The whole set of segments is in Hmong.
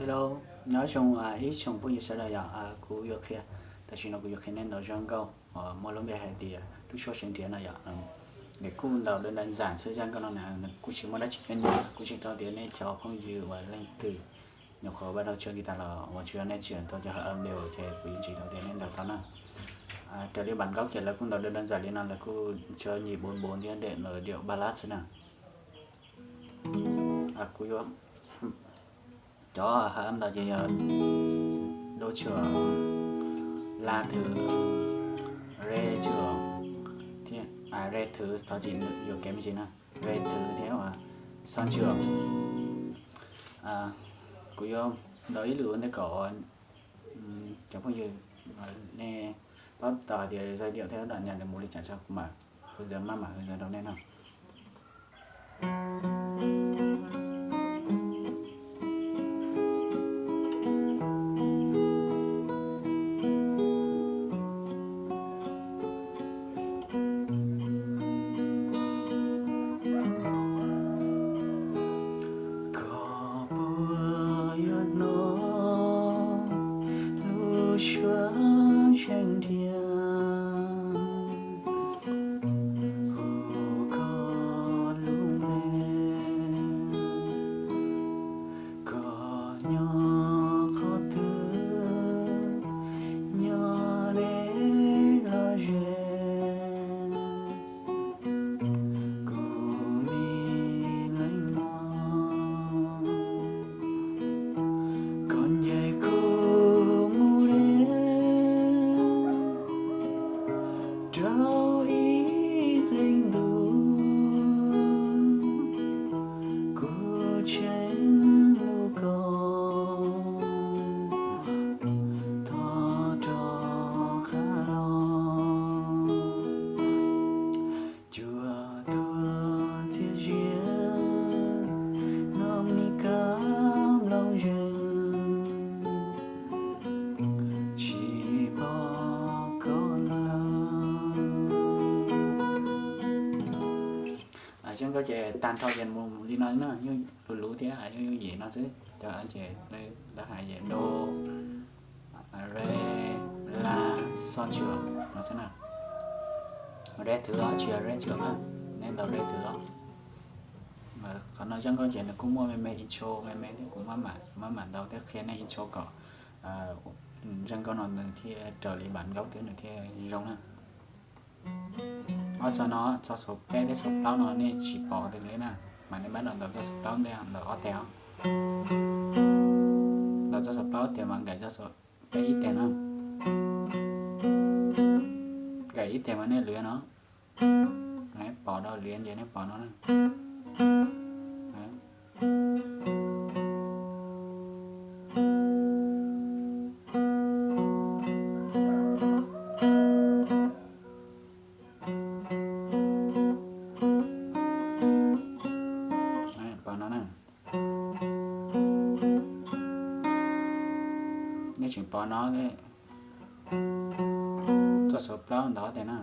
Hello, nyob zoo ib tsoom phooj ywg sawv daws yom, kuv yuav qhia, tam sim no kuv yuav qhia nej ntaus zaj nkauj uas muaj lub npe hais tias lub suab seev nrhiav no yom. Nws kuj ntaus đơn giản xwb, zaj nkauj no na, nws kuj tsis muaj dab tsi nyob, kuv tsis tau tias nej cov phooj ywg uas leej twg nyuam qhuav pab rau tshuab guitar los uas tsuas yog nej tseem tau cov hawm audio ces kuv yeej tsis tau tias nej ntaus tau na. Raws li bản gốc ces lawv kuj ntaus đơn giản li no, lawv kuj tsuas nhịp bốn bốn thiab đệm điệu ballad xwb na. Kuv yuav, cov hawm ntawd ces yog do trượt, la trượt, re trượt, thiab re trượt, thov txim, yuam kev me ntsis na, re trượt thiab uas son trượt. Kuv yuav ntaus ib lwm ua ntej kom cov phooj ywg nej pab tau hais tias giai điệu thiab đoạn nhạc nws mus li cas tso, kuv mam hướng dẫn, maj mam hướng dẫn rau nej no. Koj puas yuav hnov lub suab seev nrhiav hu koj lub npe? Koj nyob qhov twg, nyob deb los ze, kuv me leej muam, koj ncaim kuv mus li rau ib teev ntuj, kuv tseem hlub koj tog rov qab los. Cuaj tuag txias zias, no mi kab nplooj zeeg, tsis pom koj lawm. Zaj nkauj ces tag nrho ces mus li no na, yooj yooj yim thiab, yooj yooj yim no xwb. Cov ces tab hais ces do, re, la, son trượt no xwb na. Re trượt os, tsis yog re trượt na, nej ntaus re trượt os. Qhov no zaj nkauj ces nws kuj muaj me me intro me me thiab, kuv maj mam, maj mam ntaus thiab qhia nej intro kom zaj nkauj no nws thiaj raws li bản gốc thiab nws thiaj zoo na. Ob txoj no, txoj số peb thiab số plaub no nej tsis pom twg li na, mas nej bắt đầu ntaus txoj số plaub ntej, ntaus ob tes os. Ntaus txoj số plaub tes mas nkais txoj số peb ib tes na. Nkais ib tes mas nej lwv no, pom rau lwv ces nej pom no na. Pom no na. Nej tseem pom no, txoj số plaub ntaus ob tes na.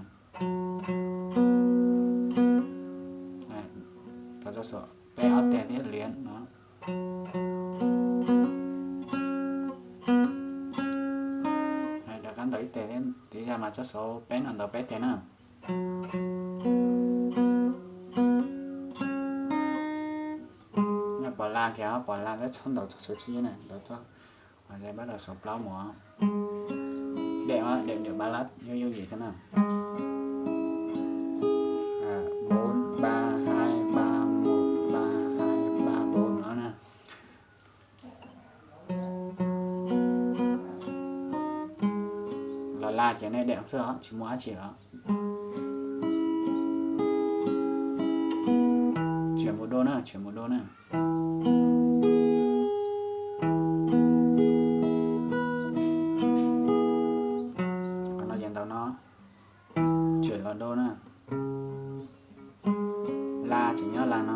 Txoj số peb ob tes thiab lwv no. Rov qab ntaus ib tes thiab, tiv zaj mas txoj số peb no ntaus peb tes na. Nej pom la kiag, pom la thiab txhob ntaus txoj số tsib na, ntaus txoj, bắt đầu số plaub mus. Đệm, đệm điệu ballad, yooj yooj yim xwb na. Bốn ba hai ba một ba hai ba bốn no na. Los la ces nej đệm xwb os, tsis muaj dab tsi lawm. Chuyển một đô na, chuyển một đô na. Qhov no ces ntaus no, chuyển một đô na. La tseem nyob la no.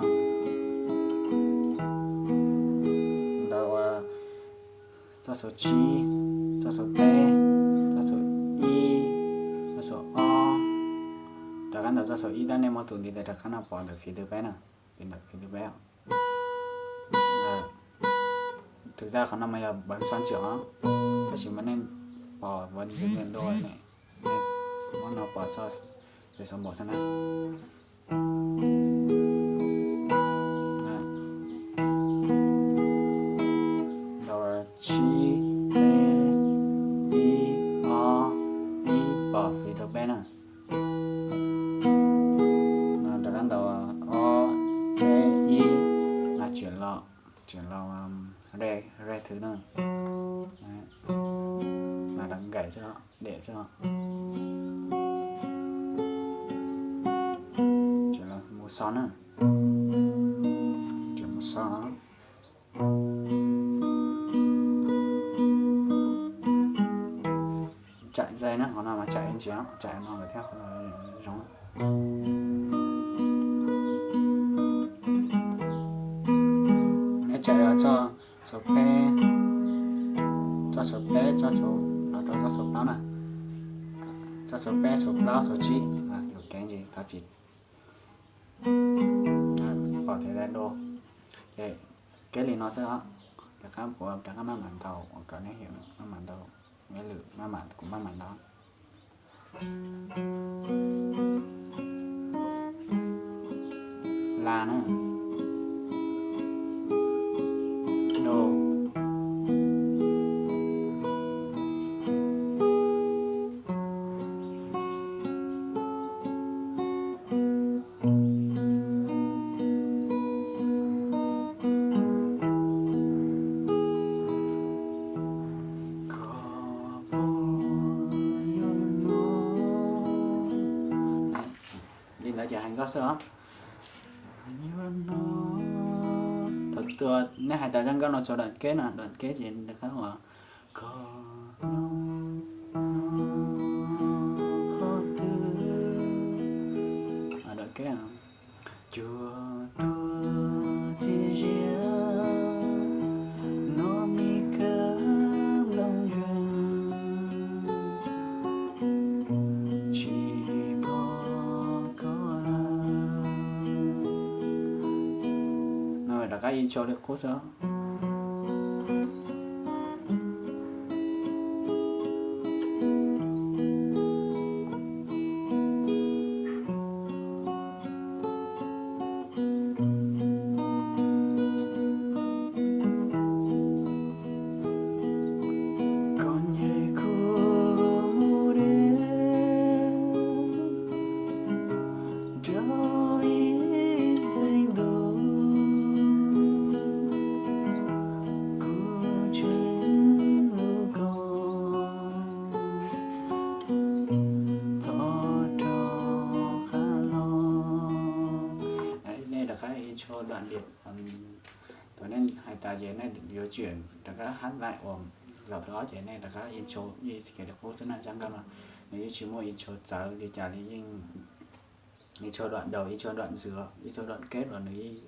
Ntaus ua txoj số tsib, txoj số peb, txoj số ib, txoj số ob. Rov qab ntaus txoj số ib, tab nej muab tus ntiv tes rov qab no pov ntawm phím tus peb na, ntawm phím tus peb. Thực ra qhov no mas yog bấm son trưởng os, tab sis mas nej pom vo niam dua ne, muab no pos txog ces son npaum xwb na. Ntaus tsib, peb, ib, ob, ib, pos phím thawj peb na. No rov qab ntaus ob, peb, ib, no chuyển los, chuyển los re, re thứ na. Mas rov nqaim xwb, đệm xwb. Chuyển los mus so na. Chuyển mus so. Chạy dây na, qhov no mas chạy ntsia, chạy no lawm thiab, zoov. Neb chạy txog số peb, txog số peb, txog số, los rau txog số plaub na. Txog số peb, số plaub, số tsib, yuam kev ntsis thov txim. Pom thiab dab do. Ces kev li no xwb os. Rov qab kuv rov qab maj mam ntaus kom neb hiểu, maj mam ntaus, neb lwm maj mam, kuv maj mam ntaus. La na. Do. Li ntawd ces hais nkauj xwb os. Thaum twg nej hais tas zaj nkauj no txog đoạn kết na, đoạn kết ces rov qab ua ko nyob qhov twg, đoạn kết. Cuag tuag txias zias no mi kawg nplooj zeeg, tsis pom koj lawm. No rov qab intro li qub xwb. Koj nce kuv mus deb rau ib ntxeeg ntuj, kuv tseem hlub koj txog rau qab los. Nej rov qab intro đoạn điệp, thaum nej hais tas ces nej yuav chuyển rov qab hát lại uas zaum thib ob ces nej rov qab intro ib xis kev li qub xwb na. Zaj nkauj no nws yeej tsis muaj intro txawv li cas li, yeej intro đoạn đầu, intro đoạn giữa, intro đoạn kết los nws,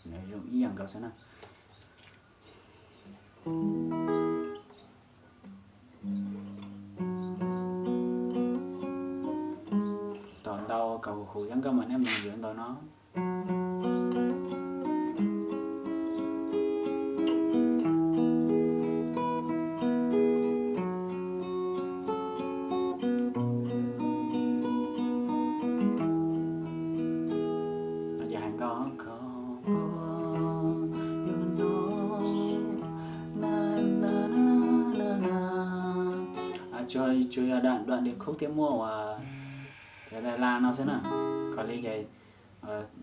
nws zoo ib yam nkaus xwb na. Tom ntau kom huv huv zaj nkauj mas nej mus yuav ntau no. Ces hais nkauj ko yuav no na na na na na. Tsuas yog đoạn, đoạn điệp khúc thiab muaj uas thiab la no xwb na. Kom li ces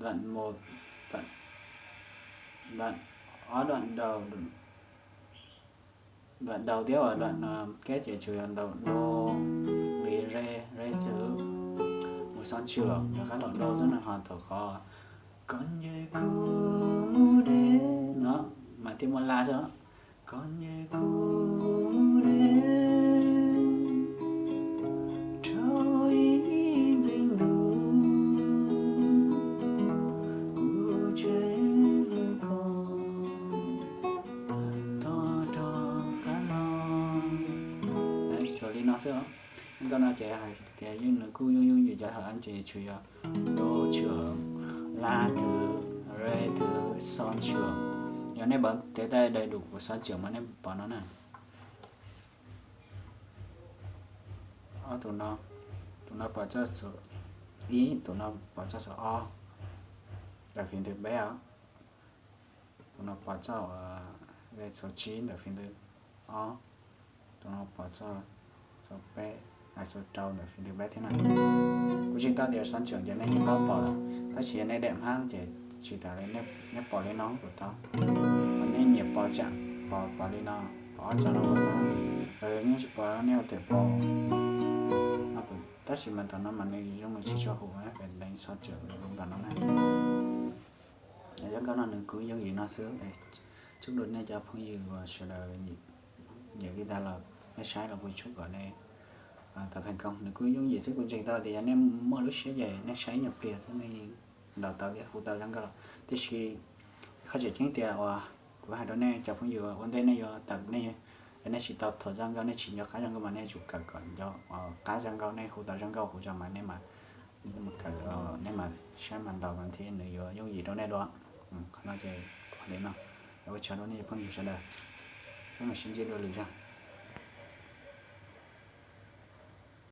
đoạn một, đoạn, đoạn, ob đoạn đầu, đoạn đầu thiab uas đoạn kết ces tsuas yog ntaus do, li re, re xwb, mus son trưởng rov qab los do xwb na, ho thaum qhov koj nce kuv mus deb no mas thiaj muaj la xwb. Koj nce kuv mus deb rau ib ntxeeg ntuj, kuv tseem hlub koj txog rau qab los. Tsuas li no xwb. Nkauj no ces hais tias yeej nws kuj yooj yooj yim cov hawm ces tsuas yog do trưởng, la thứ, re thứ, son trưởng. Yog nej bấm tới đây đầy đủ của xóa chữ mas nej pom no na. Ob tus no, tus no pom txog số ib, tus no pom txog số ob ntawm phím thứ bảy os. Tus no pom txog số chín ntawm phím thứ ob, tus no pom txog số peb, số rau ntawm phím thứ bảy thiab na. Kuv tsis tau tias xóa chữ ces nej yeej pom lawm, tab sis nej dam hmab ces tsis tas li, nej pom li no kuj tau. Ho nej nyiam pom tsam pom, pom li no, pom ob cov no ua no, yeej tsis pom nej ua tias pom no, tab sis mas tam no mas nws zoo nws tsis tshua huv, peb deev xóa chữ lub ntawm no na. Zaj nkauj no nws kuj yooj yim no xwb. Chúc mừng nej cov phooj ywg uas sawv daws nyiam guitar los nej saib los kuv chúc kom nej tau thành công. Nws kuj yooj yim xwb, kuv ntseeg tau tias yog nej muaj lub siab ces nej saib ib nyuag pliag xwb nej ntaus tau thiab hu tau zaj nkauj los. Tiam sis qhov tseem ceeb tias uas kuv hais rau nej cov phooj ywg ua ntej nej yuav tawm, nej, yog nej tsis tau thuam zaj nkauj, nej tsis nco qab zaj nkauj mas nej tsum kawm kom nco qab zaj nkauj, nej hu tau zaj nkauj kuv tso mas nej mas kawm, nej mas saib mas ntaus mas thiab nws yuav yooj yim rau nej dua. Qhov no ces kuv hais li no, ua tsaug rau nej cov phooj ywg sawv daws, peb mam sib ntsib dua lwm zaj.